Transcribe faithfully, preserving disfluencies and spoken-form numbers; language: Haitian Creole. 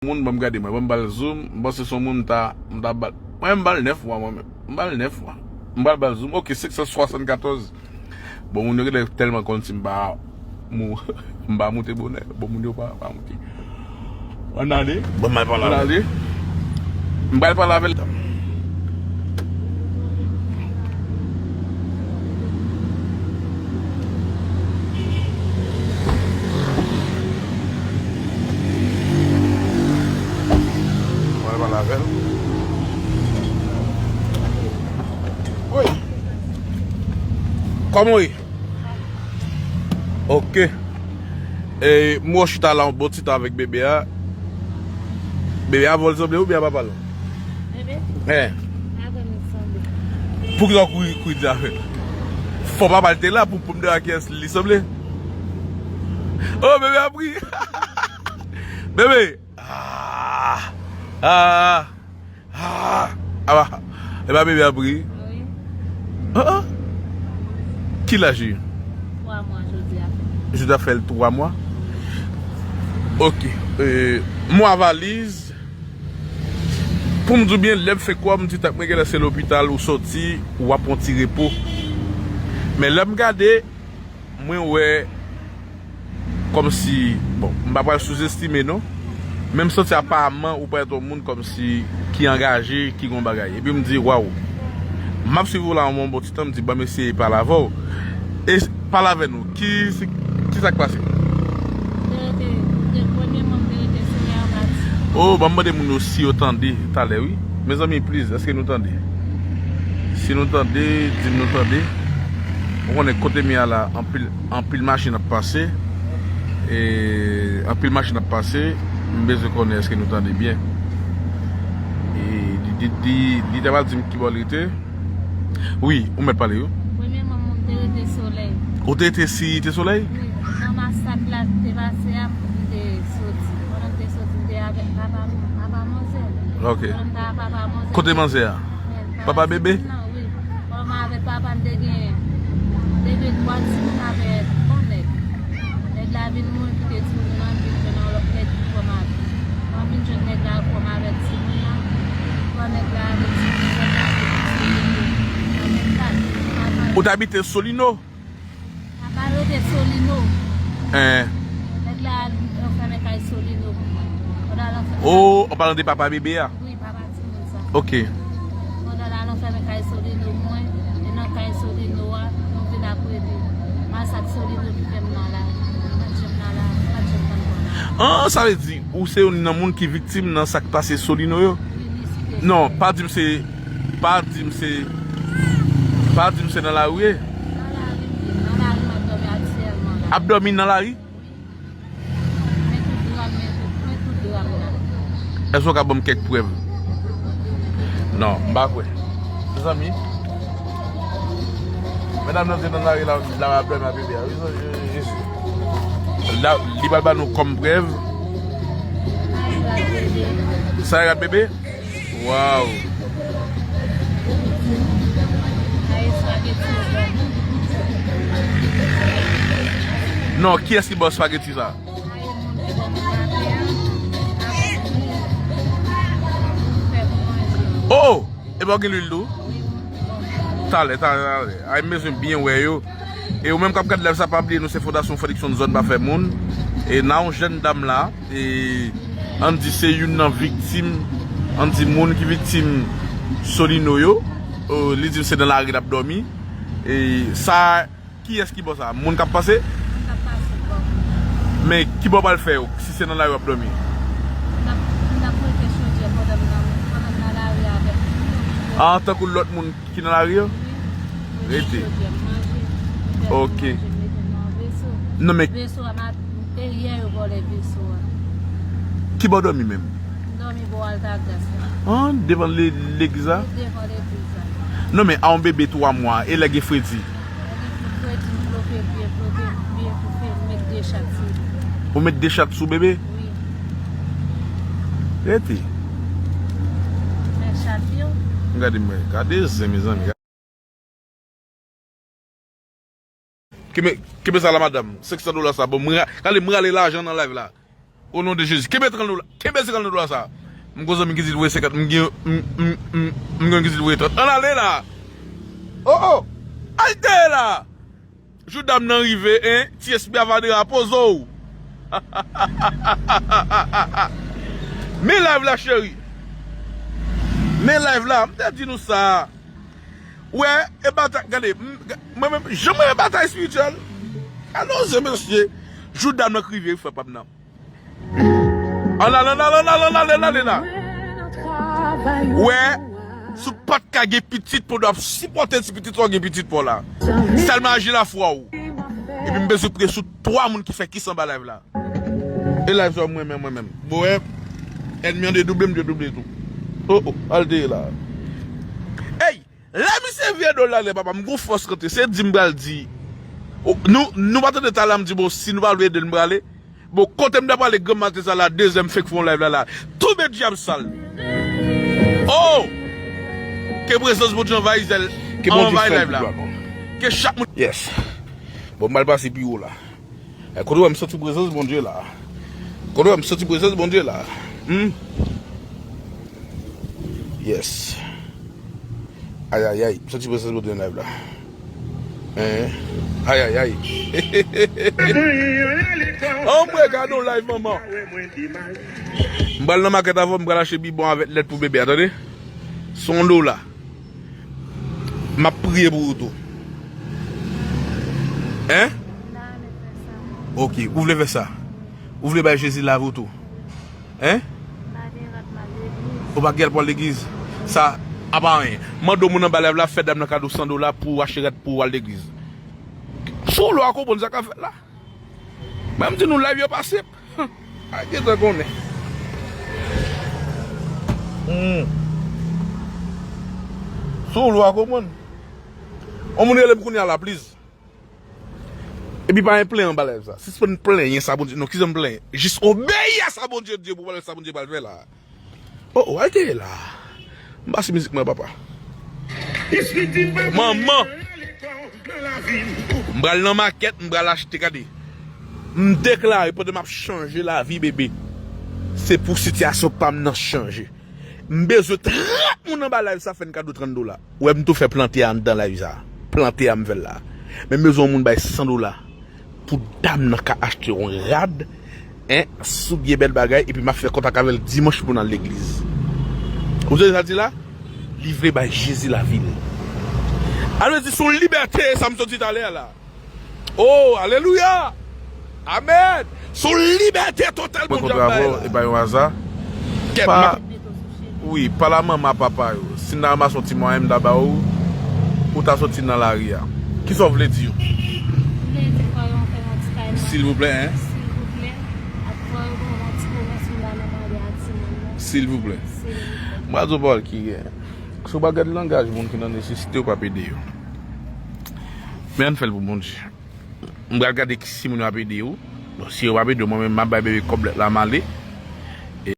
Moun, ban m gade, mwen, ban m ba l zoom. M panse se yon moun m ta, m ta ba l. Mwen, m ba l nèf mwa, mwen menm. M ba l nèf mwa. M pral ba l zoom. Ok, senk san swasann katòz. Bon, moun yo genlè tèlman konn si m pa mou-, m pa moute bonè. Bon, moun yo pa, pa moute. Ann ale. Bon, m al pale avè l. Ann ale. M pral pale avè l. Mwen pale avè l. Wi. Kòman w ye? Ok. E, m wè w chita la yon bon ti tan avèk bebe a. Bebe a avè w li sanble oubyen a papa l? Bebe? Hein. Avè m li sanble. Poukisa w kouri, kouri di avè l? Fò papa l te la pou, pou m te wè kiyès li sanble. Oh, bebe a pri. Bebe! Ah! Ah! Ah! Ah! Epa bebe a pri. Wi. Ah, ah. Ki laj li? Twa mwa jodi a. Jodi a fè l twa mwa? Ok. Euh, mwa valiz. Pou m di w byen, lè m fè kò m ti tèt mwen genlè se lopital ou soti, ou ap pran ti repo. Men lè m gade, mwen wè kòmsi, bon, m pa pral souzestime non, men m santi aparamman ou parèt yon moun kòmsi ki angaje, ki gon bagay. Epi m di, waw, m ap swiv ou la yon bon ti tan, m di, ban m eseye pale avè w. E pale avè nou, ki, ki sa k pase? Te rete, te, premyèman, m te rete sou mèmati. Oh, ban m mande moun yo si yo tande talè, wi. Mezanmi, please, èske nou tande? Si nou tande, di m nou tande. Ou konnen kote m ye a la, anpil, anpil machin ap pase. E, anpil machin ap pase. M bezwen konnen èske nou tande byen. E, li, li, li, li ta pral di m ki bò l rete. Wi, ou mèt pale, wi. Premyèman, mwen, m te rete Solèy. Ou te rete Site Solèy? Wi, nan masak la te pase a, m te soti. Pandan m te soti, m te avèk papa, papa manzè. Ok. Pandan m te avèk papa manzè. Kote manzè a? Papa bebe? Wi. Kòm avèk papa m te gen de, de, twa timoun avèk yon nèg. Nèg la vin mouri, kite timoun nan, vin jwenn yon lòt nèg ki kòm avèk. Mwen vin jwenn nèg la kòm avèk timoun nan. Pran nèg la avèk timoun nan, nèg la vin mouri. Nan menm kat. Ou t abite Solino? Papa rete Solino. Hein. Nèg la al anfèmen kay Solino pou mwen. Pandan l anfèmen. Oh, ou pale de papa bebe a? Wi, papa timoun sa. Ok. Pandan l al anfèmen kay Solino mwen, e nan kay Solino a, nou vin ap rele. Masak Solino ki fè m nan lari. M pa t janm nan lari, m pa t janm konn pran lari. Ah, sa vle di, ou se youn nan moun ki viktim nan sa k pase Solino yo? Wi, li site. Non, pa di m se, pa di m se, pa di m se nan lari w ye. Nan lari m ye, nan lari m ap dòmi aktyèlman la. Ap dòmi nan lari? Wi. Men tout dram, men tout, men tout dram nan. Èske w ka ban m kèk prèv? Non, m pa kwè. Mezanmi, medam nan te nan lari la, la ap dòmi ak bebe a. Wi, Jezi. La, li pral ban nou kòm prèv. Sa e rad bebe? Waw. Non, kiyès ki ba w espageti sa? Oh! Epa w gen lwil tou? Talè, talè, talè. Ay, m bezwen byen wè yo. E ou menm k ap gad live sa, pa bliye nou se Fondasyon Fredrickson Zòn Pa Fè Moun. E nan yon jèn dam la, e ann di se youn nan viktim, ann di moun ki viktim Solino yo. E, li di m se nan lari l ap dòmi. E sa, kiyès ki ba w sa? Moun k ap pase? Moun k ap pase ba m. Men ki ba w pral fè yo, si se nan lari w ap dòmi? M ap, m ap rete chodyè pandan m nan, pandan m nan lari avèk moun yo. Ah, tankou lòt moun ki nan lari yo? Wi. Rete. Ok. Non, men veso a, m ap, e yè yo vòlè veso a. Ki bò w dòmi menm? M dòmi bò Altagras la. Ah, devan le-, legliz la? Wi, devan legliz la. Non, men a yon bebe twa mwa, e lè gen fredi? Lè gen fredi, m ploke byen, ploke byen pou fè, m met de chat sou li. Ou met de chat sou bebe? Wi. Rete. Men chat yo. Gade mwen, gade zen, mezanmi. Kenbe, kenbe sa la, madanm. Senk san dola sa. Bon, mwen ra-, gade, mwen rale lajan nan live la. O non de Jezi. Kenbe trant dola. Kenbe se trant dola sa. M gon zanmi ki di l voye senkant. M gen, m, m, m, m gen ki di l voye trant. Ann ale la. Oh, oh. Al dèyè la. Jou dam nan rive, en, ti espri avadra, poze w. Men live la, cheri. Men live la, m te di nou sa. Wè, e batay, gade, m, ga-, mwen menm, jan mwen e batay espirityèl. Alò, se mesye, jou dam nan k rive, frè pa m nan. Ann ale, ann ale, ann ale, ann ale, ann ale la. Wè, si w pa t ka gen pitit pou w ap sipòte ti pitit sa w gen pitit pa w la. Sèlman aji lafwa w. Epi m bezwen priye sou twa moun ki fè kis anba live la. E live sa mwen menm, mwen menm. Bon, wè, ènmi an dedouble, m dedouble tou. Oh, oh, al dèyè la. Ey! Lè misye vire do l ale, papa, m gon fòs rantre. Se di m pral di. O, nou, nou pa tande talè a m di, bon, si nou pa vle ede l, m prale. Bon, kote m ta prale granm maten sa la, dezyèm fake fè yon live la la. Toube dyab sal. Oh! Ke prezans Bondye anvayi zèl, ke Bondye anvayi fè live la. Ke chak moun. Yes. Bon, m pral pase pi wo la. Eh, kote w wè m santi prezans Bondye la? Kote w wè m santi prezans Bondye la? Hmm? Yes. Ayayay, m santi prezans Bondye nan live la. Eh, ayayay. Anmwe, gade yon live, manman. M pral nan makèt avè w, m pral achte bibwon avèk lèt pou bebe a, tande? Se yon dola. M ap priye pou ou tou. Hein? M ta renmen fè sa. Ok, ou vle fè sa? Ou vle bay Jezi lavi w tou? Hein? M pa gen rat m al legliz. Ou pa gen rat pou al legliz? Sa, apa anyen. Mande yon moun anba live la, fè dam nan kado san dola pou w achte rat pou w al legliz. Sou lwa konprann sa k ap fèt la. Mwen m di nou live yo pa senp. A gentan konnen. Hmm. Sou lwa konprann. On moun rele m kounye a la, please. Epi pa gen plenyen anba live sa. Sispann plenyen sa Bondye. Non, kisa m plenyen? Jis obeyi a sa Bondye di pou w wè sa Bondye pral fè la. Oh, oh, al dèyè la. M pase mizik mwen, papa. Manman. M pral nan makèt, m pral achte, gade. M deklare pandan m ap chanje lavi, bebe. Se pou sitiyasyon pa m nan chanje. M bezwen trant moun anba live sa fè n kado trant dola. Ou wè m tou fè plante a anndan live sa. Plante a m fè l la. Men m bezwen yon moun bay san dola. Pou dam nan ka achte yon rad, en, soulye, bèl bagay, epi m ap fè kontak avè l dimanch pou n al legliz. Ou tande sa l di la? Li vle bay Jezi lavi l. Sa vle di se yon libète sa m sot di talè a la. Oh, alelouya! Amèn! Se yon libète total Bondye ap bay la. E pa yon aza. Kèt, pa, m ap wi, pale a manman, papa yo. Si n ta ranmase yon ti mwayen m ta ba w, ou ta soti nan lari a. Kisa w vle di yo? M vle di fò yo fè yon ti kay mwen. Silvouplè, en? Silvouplè. Ak fò yo ban mwen yon ti komès m ta nan mande a timoun nan. Silvouplè. Silvouplè. M pral di w pawòl ki gen. Si w pa gad langaj moun ki nan nesesite, w p ap ede yo. Men ann fè l pou Bondye. M pral gade ki si moun yo ap ede yo. Bon, si yo p ap ede yo, mwen menm m ap bay bebe kòb lèt la m ale.